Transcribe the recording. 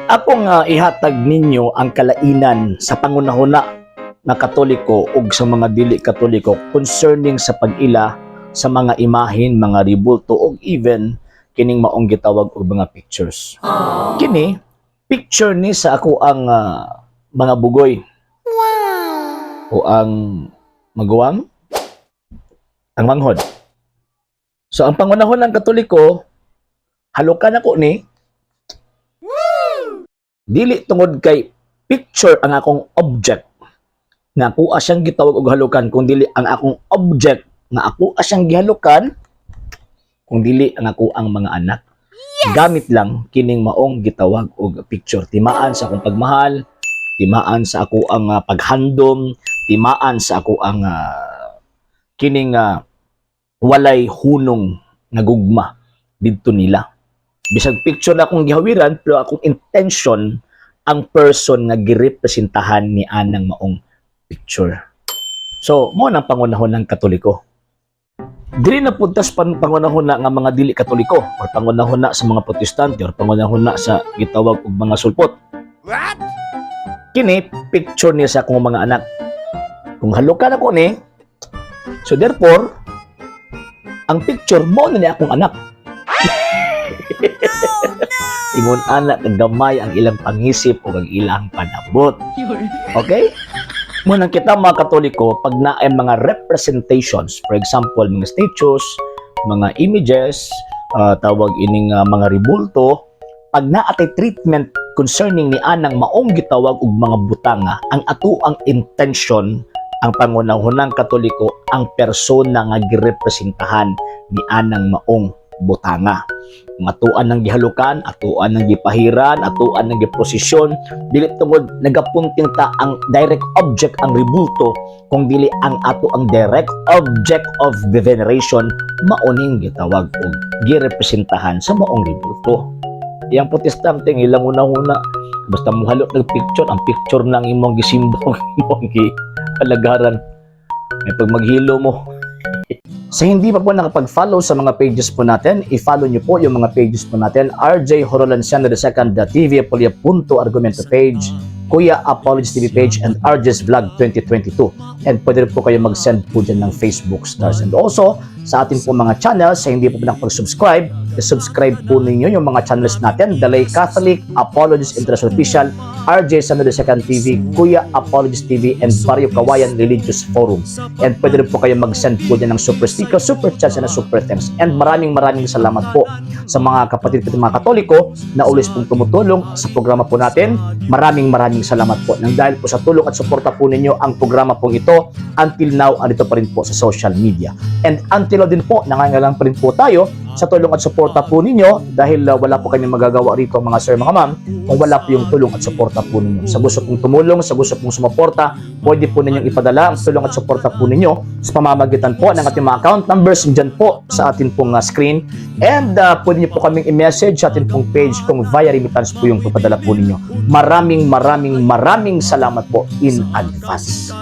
Ako nga ihatag ninyo ang kalainan sa pangunahuna nga Katoliko ug sa mga dili Katoliko concerning sa pag-ila sa mga imahen, mga ribulto ug even kining maong gitawag og mga pictures. Kini picture ni sa ako ang mga bugoy. O ang maguwang, ang manghod. So ang pangunahon ng Katoliko, halukan ako ni dili tungod kay picture ang akong object nga ako siyang gitawag og halukan, kung dili ang akong object nga ako siyang gihalukan, kung dili ang ako ang mga anak. Gamit lang kining maong gitawag og picture, timaan sa akong pagmahal, timaan sa ako ang paghandom, timaan sa ako ang kining walay hunong nga gugma didto nila. Bisag picture na akong gihawiran, pero akong intention ang person nga girepresentahan ni anang maong picture. So, mo nang pangunahon ng Katoliko. Dili na puntas pangunahon na nga mga dili Katoliko or pangunahon na sa mga Protestante or pangunahon na sa gitawag og mga sulpot. What? Kini picture niya sa akong mga anak. Kung halukan ako ni, so therefore, ang picture mo na ni akong anak. Ingon anak gamay ang ilang pangisip o ang ilang panabot. Okay? Munang kita mga Katoliko, pag naay mga representations, for example, mga statues, mga images, tawag ining mga ribulto, pag naatay treatment concerning ni anang maong gitawag og mga butanga, ang ato ang intention ang pangunahunang Katoliko, ang persona nga girepresentahan ni anang maong butanga. Kung atuan ng gihalukan, atuan ng gipahiran, atuan ng giposisyon, dili tungod nagapunting ta ang direct object ang ribulto, kung dili ang ato ang direct object of the veneration mauning gitawag og girepresentahan sa maong ribulto. Yang Protestante, ang ilang una-una, basta muhalok ng picture, ang picture ng imong gisimbong, imong gihalagaran. May pag maghilo mo. Sa hindi pa po nakapag-follow sa mga pages po natin, i-follow nyo po yung mga pages po natin. RJ Horolanciano II, TV Apolia Punto Argumento page, Kuya Apologies TV page, and RJ's Vlog 2022. And pwede rin po kayo mag-send po dyan ng Facebook stars. And also, sa ating po mga channels, sa hindi po nakapag-subscribe, subscribe po ninyo yung mga channels natin: Dalay Catholic, Apologies International Official, RJ Sano II TV, Kuya Apologies TV, and Barrio Kawayan Religious Forum. And pwede rin po kayo mag-send po dyan ng super sticker, super chats, and super thanks. And maraming maraming salamat po sa mga kapatid ko, mga Katoliko na always pong tumutulong sa programa po natin. Maraming maraming salamat po. Nang dahil po sa tulong at suporta po ninyo, ang programa pong ito until now andito pa rin po sa social media. And until now din po, nangangailangan pa rin po tayo sa tulong at suporta po ninyo dahil wala po kami magagawa rito, mga sir, mga ma'am, kung wala po yung tulong at suporta po ninyo. Sa gusto pong tumulong, sa gusto pong sumuporta, pwede po ninyong ipadala ang tulong at suporta po ninyo sa pamamagitan po ng ating mga account numbers dyan po sa atin pong screen. And pwede niyo po kaming i-message sa atin pong page kung via remittance po yung papadala po ninyo. Maraming maraming maraming salamat po in advance.